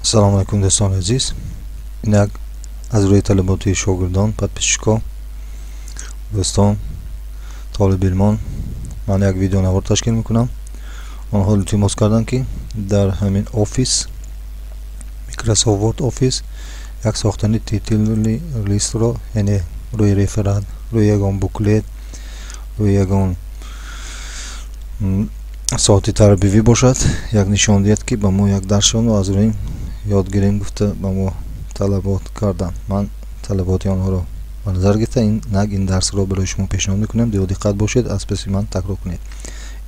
Салом алейкум, дӯстони азиз. Инак аз рӯи талаботи шогирдон, подписчико, дӯстон, толибилмон ман як видеонавор ташкил мекунам. Онҳо илтимос карданд, ки дар ҳамин офис, Microsoft Word Office, як сохтани титульный листро, яъне рӯи реферат, рӯи ягон буклет, рӯи ягон соати тарбиявӣ бошад, як нишон диҳад, ки ба мо як дарсшонро аз рӯи ёд гирем гуфта ба мо талабот карданд. Ман талаботи онҳоро ба назар гирифта, инак ин дарсро барои шумо пешниҳод мекунам. Диққат бошед, аз паси ман такрор кунед.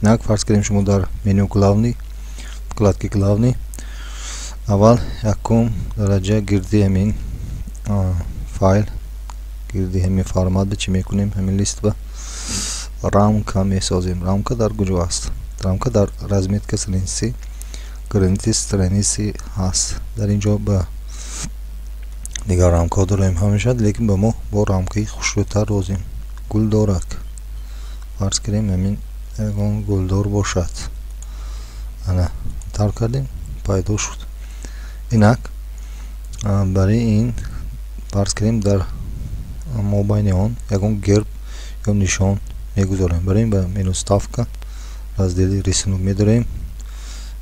Инак фарз кардем, шумо дар меню главный, вкладки главный, аввал якум дараҷа гирди ҳамин файл, гирди ҳамин формат ба чӣ мекунем? Ҳамин лист ба рамка месозем. Рамка дар куҷо аст? Рамка дар разметка страницы, границы страницы ҳаст. Дар ин ҷо ба дигар рамкаҳо дорем ҳамешад, лекин ба мо бо рамкаи хушрӯтар лозим. Гулдорак, фарз кардем, ҳамин ягон гулдор бошад. Ана тар кардем, пайдо шуд. Инак барои ин, фарз кардем, дар мобайни он ягон герб ё нишон мегузорем. Барои ин ба меню вставка, раздели рисунок медорем.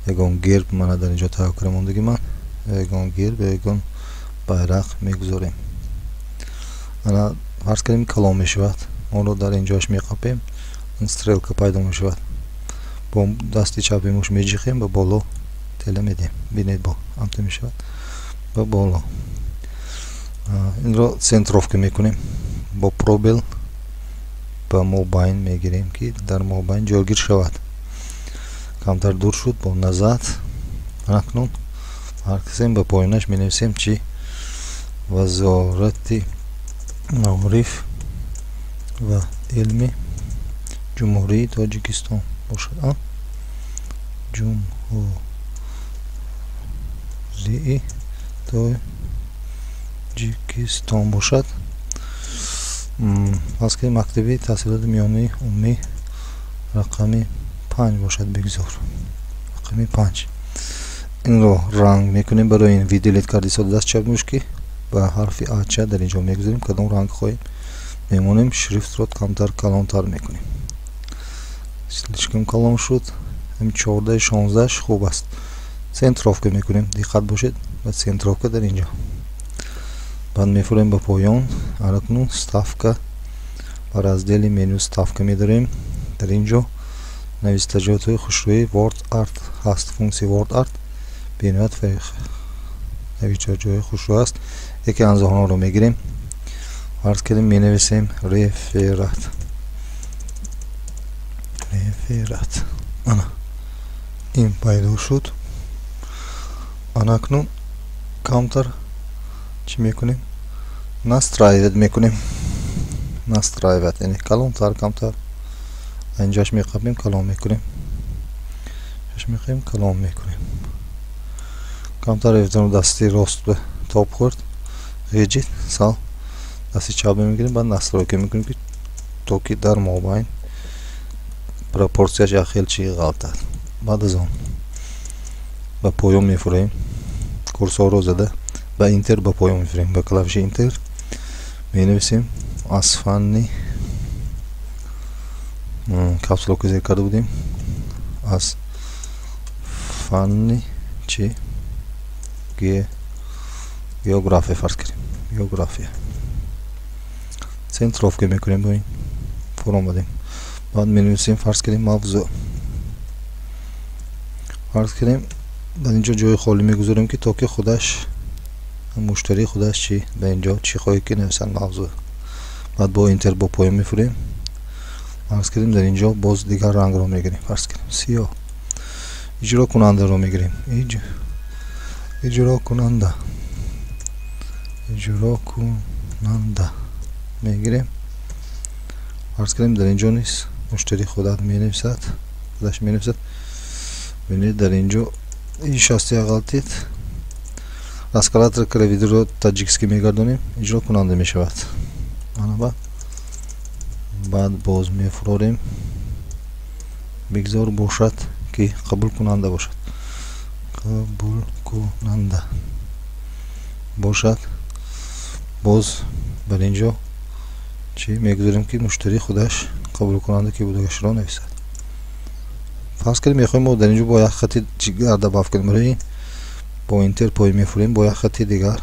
Ягон герб мана дар инҷо тайёр карда мондагӣ ман, ягон герб, ягон байрақ мегузорем. Ана фарз кардем, калон мешавад, онро дар инҷоаш меқапем, стрелка пайдо мешавад. Бо дасти чапи муш меҷиқем, ба боло тела медиҳем. Бинед, бо амта мешавад ба боло. Инро центровка мекунем, бо пробел ба мобайн мегирем, ки дар мобайн ҷойгир шавад. Камтар дур шуд, бо назад. Акнун ҳаркасем, ба поёнаш менависем чи? Вазорати маориф ва илми Ҷумҳурии Тоҷикистон бошад. Ҷумҳурии Тоҷикистон бошад. Фарз кардем, мактаби таҳсилоти миёнаи умумӣ рақами 5 бошад, бигзор рақами 5. Инро ранг мекунем. Барои ин выделить карди сода даст чап муш ки ба ҳарфи ача дар инҷо мегузорем, кадом ранг хоҳем мемонем. Шрифтро камтар калонтар мекунем, слишком калон шуд. 14, 16 хуб аст. Центровка мекунем, диққат бошед, ба центровка дар инҷо. Баъд мефурем ба поён. Акнун вставка, ба раздели меню вставка медорем. Дар ин ҷо навистаҷотҳои хушрӯи Word Art ҳаст. Функсияи Word Art бениҳоят навиштаҷои хушрӯ аст. Яке аз онҳоро мегирем. Фарз кардем, менависем реферат, реферат. Ана ин пайдо шуд. Ана акнун камтар чӣ мекунем? Настраивать мекунем. Настраивать яъне калонтар, камтар. Инҷоаш меқабем, калон мекунем, меқабем, калон мекунем. Камтар дасти рост ба тоб хӯрд, ғиҷид, сал дасти чап мегирем, баъд настройка мекунем, ки то ки дар мобайн пропорсияш як хел чи ғалтад. Баъд аз он ба поён мефурем, курсорро зада ба Enter ба поён мефурем. Ба клавиши Enter менависем аз фанни, Caps Lock зер карда будем, аз фанни чи? География, фарз кардем, география. Центровка мекунем, бо ин фуромадем. Баъд менависем, фарз кардем, мавзӯъ. Фарз кардем, дар инҷо ҷои холӣ мегузорем, ки то ки худаш муштарӣ худаш чи ба инҷо чӣ хоҳед ки нависанд мавзӯъ. Баъд бо Enter бо поён мефурем. Фарз кардем, дар инҷо боз дигар рангро мегирем, фарз кардем, сиёҳ. Иҷрокунандаро мегирем, иҷрокунанда, иҷрокунанда мегирем. Фарз кардем, дар инҷо низ муштарӣ худат менависад, худаш менависад. Бинед, дар инҷо ишасти ғалтид. Раскалатор клавиатураро таджикский мегардонем, иҷрокунанда мешавад. Ана баъд боз мефурорем, бигзор бошад, ки қабулкунанда бошад. Қабулкунанда бошад. Боз бар ин ҷо чӣ мегузорем, ки муштарӣ худаш қабулкунанда ки будагашро нависад. Фарз кардем, мехоҳем мо дар ин ҷо бо як хати дигар добавить кунем. Барои бо Enter поин мефурем, бо як хати дигар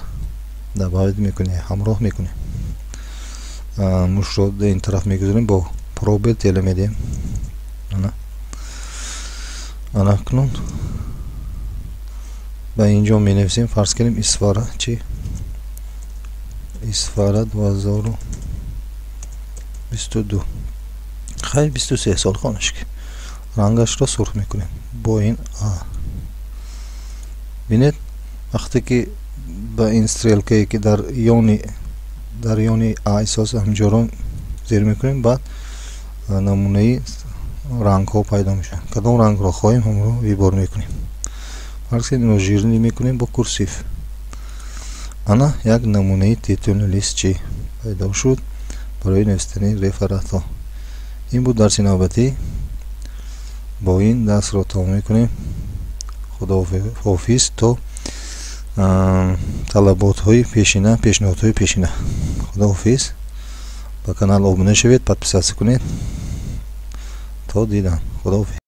добавить мекунем, ҳамроҳ мекунем. Мушро ин тараф мегузорем, бо пробел тела медиҳем. Ана, акнун ба ин ҷо менависем, фарз кардем, Исфара чи, Исфара 2022, хай, 23 сол хонаш ки. Рангашро сурх мекунем бо ин а. Бинед, вақте ки ба ин стрелкае, ки дар ёни а исос, ҳамҷоро зер мекунем, баъд намунаи рангҳо пайдо мешаванд. Кадом рангро хоҳем, ҳамонро выбор мекунем. Фарз кунед, инро жирный мекунем бо курсив. Ана, як намунаи титульный лист чӣ пайдо шуд барои навиштани рефератҳо. Ин буд дарси навбатӣ. Бо ин дарсро тамом мекунем. Худоҳофиз то талаботҳои пешина, пешниҳодҳои пешина. Худоҳофиз. Ба канал обуна шавед, подписаться кунед. То дидан, худоҳофиз.